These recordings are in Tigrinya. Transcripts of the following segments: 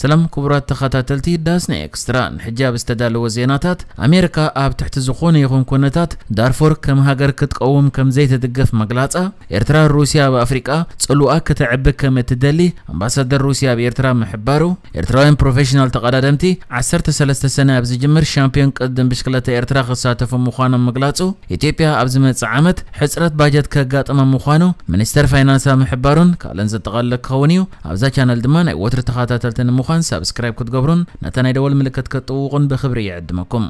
ሰላም ክቡራት ተኸታተልቲ ዳስና ኤክስትራ፣ ንሕጂ ኣብ ዝተዳለወ ዜናታት፣ ኣሜሪካ ኣብ ትሕቲ ዝኾነ ይኹን ኩነታት ዳርፎር ከም ሃገር ክትቀውም ከም ዘይትድግፍ መግላጻ፣ ኤርትራ ሩስያ ኣብ ኣፍሪቃ ጽልዋ ከተዕቢ ከም እትደሊ ኣምባሳደር ሩስያ ኣብ ኤርትራ ምሕባሩ፣ ኤርትራውያን ፕሮፌሽናል ተቐዳደምቲ ዓሰርተ ሰለስተ ሰነ ኣብ ዝጅምር ሻምፒዮን ቅድም ብሽክለታ ኤርትራ ክሳተፉ ምዃኖም ምግላጹ፣ ኢትዮጵያ ኣብ ዝመጽእ ዓመት ሕጽረት ባጀት ከጋጥማ ምዃኑ ሚኒስተር ፋይናንሳ ምሕባሩን ካልእን ዘጠቓልል ክኸውን እዩ። ኣብዛ ቻነል ድማ ናይ ወትሪ ተኸታተልቲ ንምዃን ሳብስክራይብ ክትገብሩን ነታ ናይ ደወል ምልክት ክትጥውቑን ብኽብሪ ይዕድመኩም።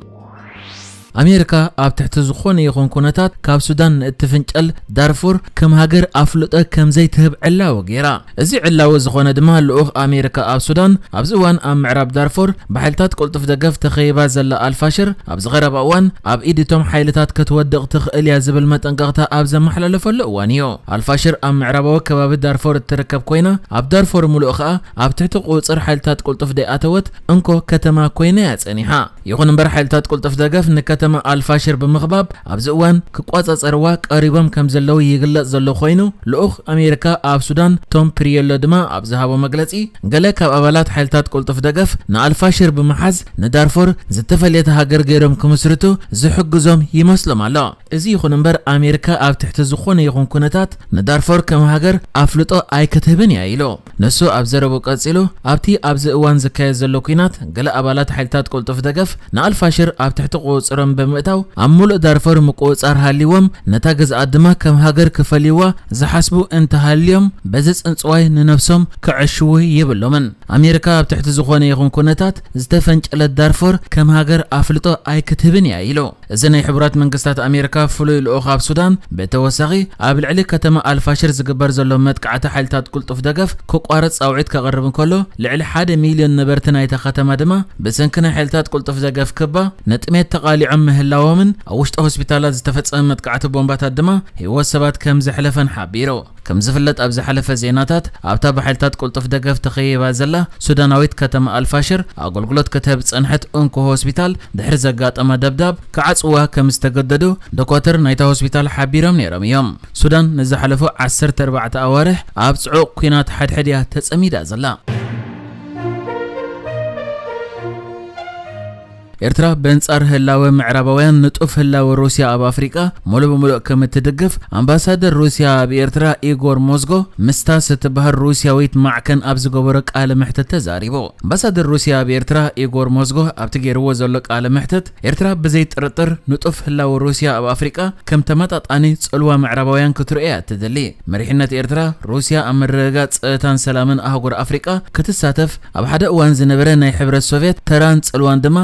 ኣሜሪካ ኣብ ትሕቲ ዝኾነ ይኹን ኩነታት ካብ ሱዳን ንእትፍንጨል ዳርፉር ከም ሃገር ኣፍልጦ ከም ዘይትህብ ዕላዊ ገይራ። እዚ ዕላዊ ዝኾነ ድማ ልኡኽ ኣሜሪካ ኣብ ሱዳን ኣብዚ እዋን ኣብ ምዕራብ ዳርፉር ብሓይልታት ቅልጡፍ ደገፍ ተኸይባ ዘላ ኣልፋሽር ኣብዚ ቀረባ እዋን ኣብ ኢድ እቶም ሓይልታት ክትወድቕ ትኽእል እያ ዝብል መጠንቀቕታ ኣብ ዘመሓላለፈሉ እዋን እዩ። ኣልፋሽር ኣብ ምዕራባዊ ከባቢ ዳርፎር እትርከብ ኮይና ኣብ ዳርፎር ሙሉእ ኸኣ ኣብ ትሕቲ ቁጽር ሓይልታት ቅልጡፍ ደይኣተወት እንኮ ከተማ ኮይና እያ ጸኒሓ። ይኹን እምበር ሓይልታት ቅልጡፍ ደገፍ ንከተማ ኣልፋሽር ብምኽባብ ኣብዚ እዋን ክቋጻጸርዋ ቀሪቦም ከም ዘለዉ ይግለጽ ዘሎ ኮይኑ ልኡኽ ኣሜሪካ ኣብ ሱዳን ቶም ፕሪየሎ ድማ ኣብ ዝሃቦ መግለጺ ገለ ካብ ኣባላት ሓይልታት ቅልጡፍ ደገፍ ንኣልፋሽር ብምሓዝ ንዳርፎር ዝተፈለየት ሃገር ገይሮም ክምስርቱ ዝሕግዞም ይመስሎም ኣሎ። እዚ ይኹን እምበር ኣሜሪካ ኣብ ትሕቲ ዝኾነ ይኹን ኩነታት ንዳርፎር ከም ሃገር ኣፍልጦ ኣይክትህብን እያ ኢሉ። ንሱ ኣብ ዘረቡ ቀጺሉ ኣብቲ ኣብዚ እዋን ዝካየድ ዘሎ ኲናት ገለ ኣባላት ሓይልታት ቅልጡፍ ደገፍ ንኣልፋሽር ኣብ ትሕቲ ቁጽሮም ብምእታው ኣብ ሙሉእ ዳርፎር ምቁጽጻር ሃልይዎም ነታ ግዝኣት ድማ ከም ሃገር ክፈልይዋ ዝሓስቡ እንተሃልዮም በዚ ጽንጽዋይ ንነብሶም ክዕሽዉ የብሎምን። ኣሜሪካ ኣብ ትሕቲ ዝኾነ ይኹን ኩነታት ዝተፈንጨለት ዳርፎር ከም ሃገር ኣፍልጦ ኣይክትህብን እያ ኢሉ። እዚ ናይ ሕቡራት መንግስታት ኣሜሪካ ፍሉይ ልኡኽ ኣብ ሱዳን ብተወሳኺ ኣብ ልዕሊ ከተማ ኣልፋሽር ዝግበር ዘሎ መጥቃዕቲ ሓይልታት ቅልጡፍ ደገፍ ክቋረጽ ጻውዒት ከቕርብ እንከሎ ልዕሊ ሓደ ሚልዮን ነበርቲ ናይታ ከተማ ድማ ብሰንኪ ናይ ሓይልታት ቅልጡፍ ደገፍ ክባ ንጥሜት ተቓሊዖም ምህላዎምን ኣብ ውሽጢ ሆስፒታላት ዝተፈጸመ መጥቃዕቲ ቦምባታት ድማ ህይወት ሰባት ከም ዘሕለፈን ሓቢሩ። ከም ዝፍለጥ ኣብ ዝሓለፈ ዜናታት ኣብታ ብሓይልታት ቅልጡፍ ደገፍ ተኸይባ ዘላ ሱዳናዊት ከተማ ኣልፋሽር ኣገልግሎት ክትህብ ዝጸንሐት እንኮ ሆስፒታል ድሕሪ ዘጋጠማ ደብዳብ ክዓጽዋ ከም ዝተገደዱ ዶኳትር ናይታ ሆስፒታል ሓቢሮም ነይሮም እዮም። ሱዳን ንዝሓለፉ ዓሰርተ ኣርባዕተ ኣዋርሕ ኣብ ጽዑቕ ኲናት ሓድሕድ እያ ተጸሚዳ ዘላ። ኤርትራ በንጻር ህላወ ምዕራባውያን ንጡፍ ህላወ ሩስያ ኣብ ኣፍሪቃ ሙሉእ ብምሉእ ከም እትድግፍ ኣምባሳደር ሩስያ ኣብ ኤርትራ ኢጎር ሞዝጎ ምስ ታስ እትበሃል ሩስያዊት ማዕከን ኣብ ዝገበሮ ቃለ መሕትት ተዛሪቡ። ኣምባሳደር ሩስያ ኣብ ኤርትራ ኢጎር ሞዝጎ ኣብቲ ገይርዎ ዘሎ ቃለ መሕትት ኤርትራ ብዘይ ጥርጥር ንጡፍ ህላወ ሩስያ ኣብ ኣፍሪቃ ከም ተመጣጣኒ ጽልዋ ምዕራባውያን ክትርእያ እትደሊ። መሪሕነት ኤርትራ ሩስያ ኣብ ምርግጋጽ ጸጥታን ሰላምን ኣህጉር ኣፍሪቃ ክትሳተፍ ኣብ ሓደ እዋን ዝነበረ ናይ ሕብረት ሶቭየት ተራን ጽልዋን ድማ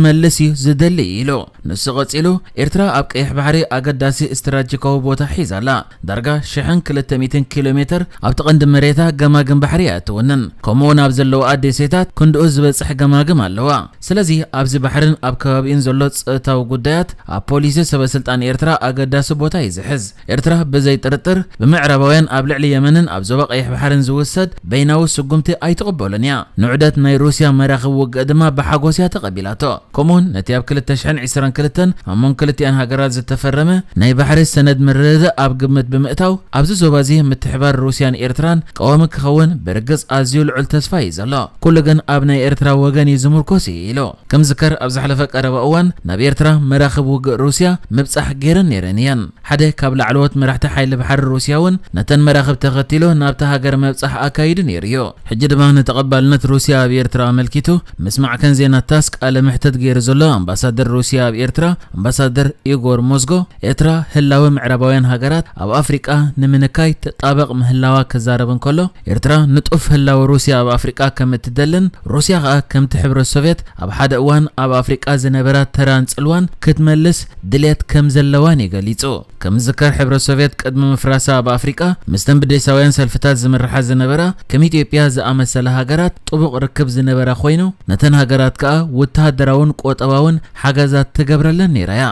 ክትመልስ እዩ ዝደሊ ኢሉ። ንሱ ቀጺሉ ኤርትራ ኣብ ቀይሕ ባሕሪ ኣገዳሲ ስትራቴጂካዊ ቦታ ሒዛ ኣላ። ዳርጋ ሽሕን ክልተ ሚእትን ኪሎ ሜትር ኣብቲ ቀንዲ መሬታ ገማግም ባሕሪ እያ እትውንን። ከምኡውን ኣብ ዘለዋ ደሴታት ክንድኡ ዝበጽሕ ገማግም ኣለዋ። ስለዚ ኣብዚ ባሕርን ኣብ ከባቢኡን ዘሎ ጸጥታዊ ጉዳያት ኣብ ፖሊሲ ሰበ ስልጣን ኤርትራ ኣገዳሲ ቦታ እዩ ዝሕዝ። ኤርትራ ብዘይ ጥርጥር ብምዕራባውያን ኣብ ልዕሊ የመንን ኣብ ዞባ ቀይሕ ባሕርን ዝውሰድ በይናዊ ስጉምቲ ኣይትቕበሎን እያ። ንዑደት ናይ ሩስያ መራኽብ ውግእ ድማ ብሓጎስ እያ ተቐቢላቶ። ከምኡውን ነቲ ኣብ ክልተ ሽሕን ዕስራን ክልተን ኣብ መንጎ ክልቲኣን ሃገራት ዝተፈረመ ናይ ባሕሪ ሰነድ ምርድዳእ ኣብ ግምት ብምእታው ኣብዚ ዞባ እዚ ምትሕባር ሩስያን ኤርትራን ቀዋሚ ክኸውን ብርግጽ ኣዝዩ ልዑል ተስፋ እዩ ዘሎ። ኩሉ ግን ኣብ ናይ ኤርትራ ወገን እዩ ዝምርኮስ እዩ ኢሉ። ከም ዝከር ኣብ ዝሓለፈ ቀረባ እዋን ናብ ኤርትራ መራኽብ ውግእ ሩስያ ምብጻሕ ገይረን ነይረን እየን። ሓደ ካብ ላዕለዎት መራሕቲ ሓይሊ ባሕሪ ሩስያ እውን ነተን መራኽብ ተኸቲሉ ናብታ ሃገር መብጻሕ ኣካይዱ ነይሩ እዩ። ሕጂ ድማ ንተቐባልነት ሩስያ ኣብ ኤርትራ ኣመልኪቱ ምስ ማዕከን ዜና ታስ ቃለ መሕተት ገይሩ ዘሎ ኣምባሳደር ሩስያ ኣብ ኤርትራ ኣምባሳደር ኢጎር ሞዝጎ ኤርትራ ህላወ ምዕራባውያን ሃገራት ኣብ ኣፍሪቃ ንምንካይ ትጣበቕ ምህላዋ ክዛረብ እንከሎ ኤርትራ ንጡፍ ህላወ ሩስያ ኣብ ኣፍሪቃ ከም እትደልን ሩስያ ኸኣ ከምቲ ሕብረት ሶቭየት ኣብ ሓደ እዋን ኣብ ኣፍሪቃ ዝነበራ ተራን ጽልዋን ክትመልስ ድልየት ከም ዘለዋን እዩ ገሊጹ። ከም ዝዝከር ሕብረት ሶቭየት ቅድሚ ምፍራሳ ኣብ ኣፍሪቃ ምስተን ብዴሳውያን ሰልፍታት ዝምርሓ ዝነበራ ከም ኢትዮጵያ ዝኣመሰላ ሃገራት ጥቡቕ ርክብ ዝነበራ ኮይኑ ነተን ሃገራት ከኣ ወተሃደራውን ቆጠባውን ሓገዛት ትገብረለን ነይራ እያ።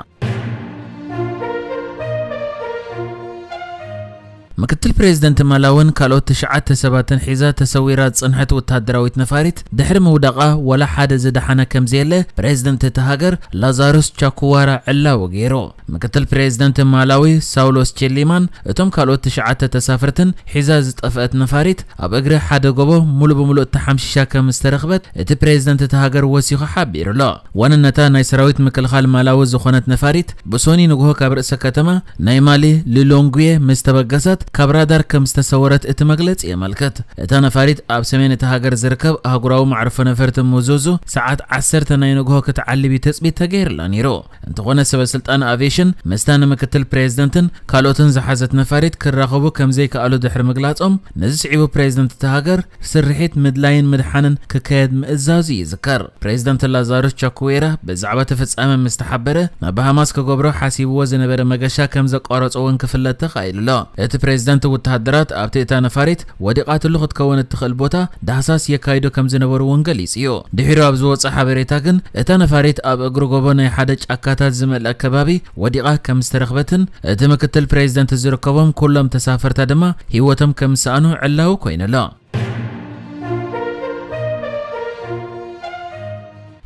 ምክትል ፕሬዝደንት ማላውን ካልኦት ትሽዓተ ሰባትን ሒዛ ተሰዊራ ዝጸንሐት ወታደራዊት ነፋሪት ድሕሪ ምውዳቓ ዋላ ሓደ ዝደሓነ ከም ዘየለ ፕሬዝደንት እታ ሃገር ላዛሩስ ቻኩዋራ ዕላዊ ገይሩ። ምክትል ፕሬዝደንት ማላዊ ሳውሎስ ቼሊማን እቶም ካልኦት ትሽዓተ ተሳፈርትን ሒዛ ዝጠፍአት ነፋሪት ኣብ እግሪ ሓደ ጎቦ ሙሉ ብሙሉ ተሓምሺሻ ከም ዝተረኽበት እቲ ፕሬዝደንት እታ ሃገር ወሲኹ ሓቢሩ ኣሎ። ዋንነታ ናይ ሰራዊት ምክልኻል ማላዊ ዝኾነት ነፋሪት ብሶኒ ንግሆ ካብ ርእሰ ከተማ ናይ ማሊ ሊሎንጉዌ ምስ ተበገሰት ካብ ራዳር ከም ዝተሰወረት እቲ መግለጺ የመልክት። እታ ነፋሪት ኣብ ሰሜን እታ ሃገር ዝርከብ ኣህጉራዊ መዕርፎ ነፈርቲ ሙዙዙ ሰዓት ዓሰርተ ናይ ንግሆ ክትዓልብ እዩ ትጽቢት ተገይርላ ነይሩ። እንተኾነ ሰበ ስልጣን ኣቪዬሽን ምስታ ንምክትል ፕሬዝደንትን ካልኦትን ዝሓዘት ነፋሪት ክራኸቡ ከም ዘይከኣሉ ድሕሪ ምግላጾም፣ ነዚ ስዒቡ ፕሬዝደንት እታ ሃገር ስርሒት ምድላይን ምድሓንን ክካየድ ምእዛዙ ይዝከር። ፕሬዝደንት ላዛሩስ ቻኩዌራ ብዛዕባ እቲ ፍጻመ ምስ ተሓበረ፣ ናብ ባሃማስ ክገብሮ ሓሲብዎ ዝነበረ መገሻ ከም ዘቋረጾ እውን ክፍለጥ ተኻኢሉ ኣሎ። እቲ ፕሬዝደንት፣ ወተሃደራት ኣብቲ እታ ነፋሪት ወዲቓትሉ ክትከውን እትኽእል ቦታ ዳህሳስ የካይዱ ከም ዝነበሩ እውን ገሊጹ እዩ። ድሒሩ ኣብ ዝወጸ ሓበሬታ ግን፣ እታ ነፋሪት ኣብ እግሪ ጎቦ ናይ ሓደ ጫካታት ዝመልአ ከባቢ ወዲቓ ከም ዝተረኽበትን፣ እቲ ምክትል ፕሬዝደንት ዝርከቦም ኩሎም ተሳፈርታ ድማ ህይወቶም ከም ዝሰኣኑ ዕላዊ ኮይኑ ኣሎ።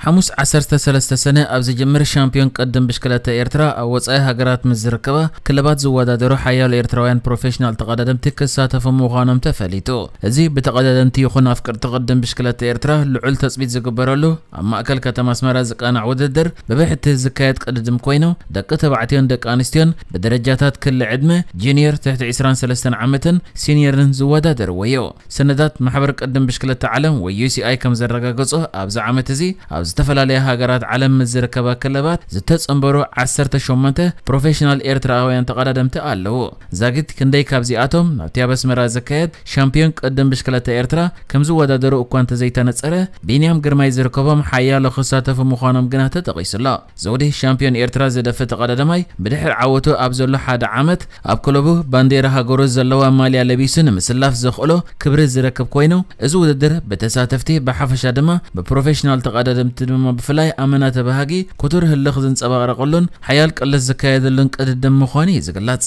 ሓሙስ ዓሰርተ ሰለስተ ሰነ ኣብ ዝጅምር ሻምፒዮን ቅድም ብሽክለታ ኤርትራ ኣብ ወጻኢ ሃገራት ምስ ዝርከባ ክለባት ዝወዳደሩ ሓያሎ ኤርትራውያን ፕሮፌሽናል ተቐዳደምቲ ክሳተፉ ምዃኖም ተፈሊጡ። እዚ ብተቐዳደምቲ ይኹን ኣፍቀርቲ ቅድም ብሽክለታ ኤርትራ ልዑል ተጽቢት ዝግበረሉ ኣብ ማእከል ከተማ ኣስመራ ዝቃናዕ ውድድር ብብሕቲ ዝካየድ ቅድድም ኮይኑ፣ ደቂ ተባዕትዮን ደቂ ኣንስትዮን ብደረጃታት ክሊ ዕድመ ጁኒየር ትሕቲ ዕስራን ሰለስተን ዓመትን ሲኒየርን ዝወዳደርዎ እዩ። ሰነዳት ማሕበር ቅድም ብሽክለታ ዓለም ወይ ዩ ሲ ኣይ ከም ዘረጋገጾ፣ ኣብዚ ዓመት እዚ ኣብ ዝተፈላለያ ሃገራት ዓለም ምስ ዝርከባ ክለባት ዝተጸንበሩ ዓሰርተ ሸሞንተ ፕሮፌሽናል ኤርትራውያን ተቐዳደምቲ ኣለዉ። ዛጊት ክንደይ ካብዚኣቶም ናብቲ ኣብ ኣስመራ ዝካየድ ሻምፒዮን ቅድም ብሽክለታ ኤርትራ ከም ዝወዳደሩ እኳ እንተዘይተነጸረ፣ ቢንያም ግርማይ ዝርከቦም ሓያሎ ክሳተፉ ምዃኖም ግና ተጠቒሱ ኣሎ። ዘውዲ ሻምፒዮን ኤርትራ ዝደፍእ ተቐዳዳማይ ብድሕሪ ዓወቱ ኣብ ዘሎ ሓደ ዓመት ኣብ ክለቡ ባንዴራ ሃገሩ ዘለዋ ማልያ ለቢሱ ንምስላፍ ዘኽእሎ ክብሪ ዝረክብ ኮይኑ፣ እዚ ውድድር ብተሳተፍቲ ብሓፈሻ ድማ ብፕሮፌሽናል ተቐዳደምቲ ድማ ብፍላይ ኣመና ተባሃጊ ክቱር ህልኽ ዝንጸባረቐሉን ሓያል ቅልስ ዝካየደሉን ቅድድም ምዃኑ እዩ ዝግለጽ።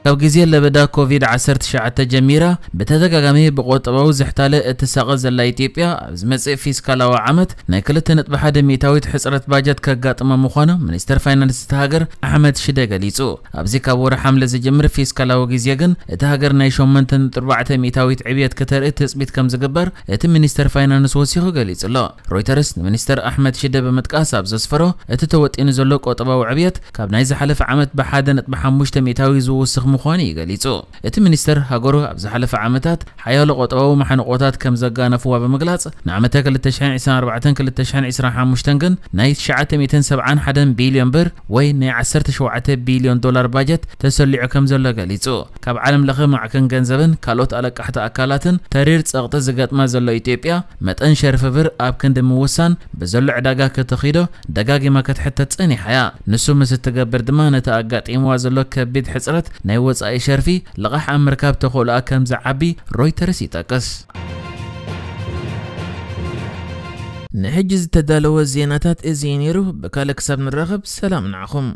ካብ ግዜ ለበዳ ኮቪድ ዓሰርተ ትሽዓተ ጀሚራ ብተደጋጋሚ ብቆጠባዊ ዝሕታለ እትሳቐ ዘላ ኢትዮጵያ፣ ኣብ ዝመጽእ ፊስካላዊ ዓመት ናይ ክልተ ነጥቢ ሓደ ሚእታዊት ሕጽረት ባጀት ከጋጥማ ምዃኑ ሚኒስተር ፋይናንስ እታ ሃገር ኣሕመድ ሽደ ገሊጹ። ኣብዚ ካብ ወርሒ ሓምለ ዝጅምር ፊስካላዊ ግዜ ግን እታ ሃገር ናይ ሸሞንተ ነጥቢ ኣርባዕተ ሚእታዊት ዕብየት ክተርኢ ትጽቢት ከም ዝግበር እቲ ሚኒስተር ፋይናንስ ወሲኹ ገሊጹ ኣሎ። ሮይተርስ ንሚኒስተር ኣሕመድ ሽደ ብምጥቃስ ኣብ ዘስፈሮ፣ እቲ ተወጢኑ ዘሎ ቆጠባዊ ዕብየት ካብ ናይ ዝሓለፈ ዓመት ብሓደ ነጥቢ ሓሙሽተ ሚእታዊ ዝውስኽ ምዃኑ እዩ ገሊጹ። እቲ ሚኒስተር፣ ሃገሩ ኣብ ዝሓለፈ ዓመታት ሓያሎ ቆጠባዊ ማሕንቆታት ከም ዘጋነፍዋ ብምግላጽ፣ ንዓመተ ክልተ ሽሕን ዕስራን ኣርባዕተን ክልተ ሽሕን ዕስራን ሓሙሽተን ግን ናይ ትሽዓተ ሚእትን ሰብዓን ሓደን ቢልዮን ብር ወይ ናይ ዓሰርተ ሸውዓተ ቢልዮን ዶላር ባጀት ተሰሊዑ ከም ዘሎ ገሊጹ። ካብ ዓለም ለኸ ማዕከን ገንዘብን ካልኦት ኣለቃሕቲ ኣካላትን ተሪር ጸቕጢ ዝገጥማ ዘሎ ኢትዮጵያ፣ መጠን ሸርፊ ብር ኣብ ክንዲ ምውሳን ብዘሎ ዕዳጋ ከተኺዶ ደጋጊማ ክትሕተት ጸኒሓ እያ። ንሱ ምስ እትገብር ድማ ነቲ ኣጋጢምዋ ዘሎ ከቢድ ሕጽረት ናይ ወጻኢ ሸርፊ ልቓሕ ኣብ ምርካብ ተኽእሎኣ ከም ዝዓቢ ሮይተርስ ይጠቅስ። ንሕጂ ዝተዳለወ ዜናታት እዚ እዩ ነይሩ። ብካልእ ክሳብ ንራኸብ ሰላም ንዓኹም።